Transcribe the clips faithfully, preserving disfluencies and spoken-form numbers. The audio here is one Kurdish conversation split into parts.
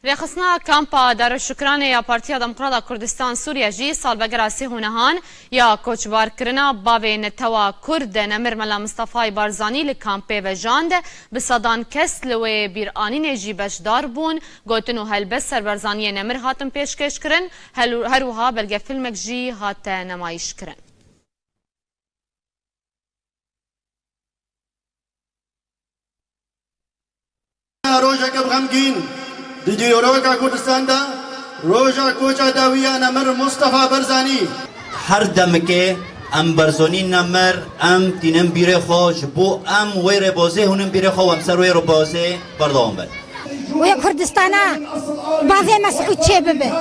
Rêxistina kampa Darüşşükranê ya Partiya Demokrata Kurdistan Sûriye jî salvegera sî û nehan ya koçbarkirina bavê netewa Kurd de Nemir Mela Mistefayê Barzanî li kampê vejand. Bi sedan kes li wê bîranînê jî beşdar bûn. Gotin û helbest ser Barzaniyê Nemir hatin pêşkêşkirin. Hel-, her wiha belgefîlmek jî hate nemayîşkirin. Rojeke bi xemgîn di dîroka Kurdistan de, roja koça dawî ya Nemir Mustafa Barzanî. Her demikê em Barzanî Nemir, em tînin bîrê xwe ji bo em wê rêbazê hûnin bîrê xwe û em ser wê rêbazê berdewam bin. Wê Kurdistana bavê Mesûd çêbibe.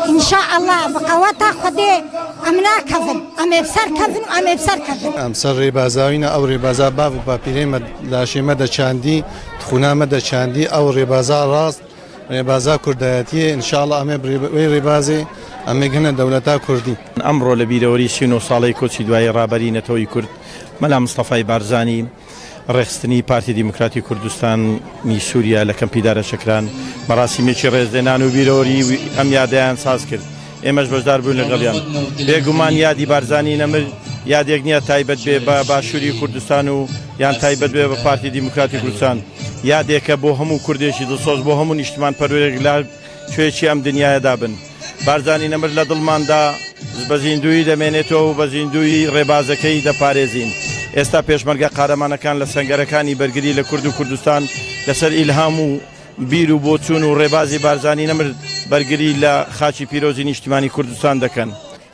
Înşaallah bi qeweta Xwedê em nakevin. Em ê bi ser kevin û em ê bi ser kevin. Em ser rêbaza wî ne, ew rêbaza bav û bapîrê me laşê me de çandî, di xûna me de çandî, ew rêbaza rast, rêbaza kurdayetiyê. Înşaallah em ê bi rê-, wê rêbazê em ê gihine dewleta kurdî. ئەمڕۆ لە بیرەوەری سی و نۆ ساڵەی کۆچی دوایی ڕابەری نەتەوەی کورد مەلا مستەفای بارزانی ڕێخستنی پارتی دیموکراتی کوردستانی سووریا لە کەمپی دارەشەکران مەراسیمێکی ڕێزلێنان و بیرەوەری ئەم یادەیان ساز کرد. ئێمەش بەشدار بووین لەگەڵیان. بێگومان یادی بارزانی نەمر یادێک نییە تایبەت بێ بە باشووری کوردستان و یان تایبەت بێ بە پارتی دیموکراتی کوردستان. یادێکە بۆ هەموو کوردێکی دڵسۆز، بۆ هەموو نیشتمان پەروەرێک لە کوێچی ئەم دنیایەدا بن. بارزانی نەمر لە دڵماندا بە زیندوویی دەمێنێتەوە و بە زیندوویی ڕێبازەکەی دەپارێزین. ئێستا پێشمەرگە قارەمانەکان لە سەنگەرەکانی بەرگری لە کورد و کوردستان لەسەر ئیلهام و بیر و بۆچوون و ڕێبازی بارزانی نەمر بەرگری لە خاکی پیرۆزی نیشتیمانی کوردستان دەکەن.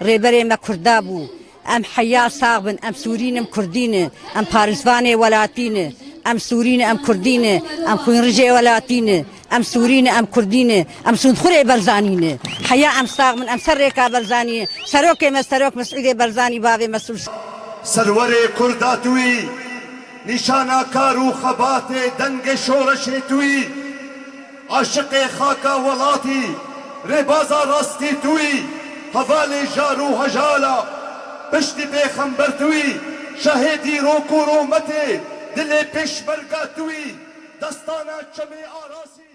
ڕێبەرێ مە کورددا بوو. ئەم حەیا ساغ بن، ئەم سوورین، ئەم کوردینە، ئەم پارێزوانێ وەلاتینە، ئەم سوورینە، ئەم کوردینە، ئەم خوینڕژێ وەلاتینە، ئەم سوورینە، ئەم کوردینە، ئەم سوندخورێ بەرزانینە. حەیا ئەم ساغ بن، ئەم سەر ڕێکا بەرزانیە، سەرۆکێ مە سەرۆک مەسعودێ بەرزانی باێ مەسول. سەروەرێ کوردا توی، نیشانا کار و خەباتێ دەنگێ شۆڕەشێ توی. عاشقێ خاکا وەڵاتی، ڕێبازا ڕاستی توی، هەڤالێ ژار و هەژالا، پشتی پێخەمبەر توی، شاهێ دیرۆک و ڕۆمەتێ، دلێ پێشمەرگا توی، دەستانا چەمێ ئاراسی.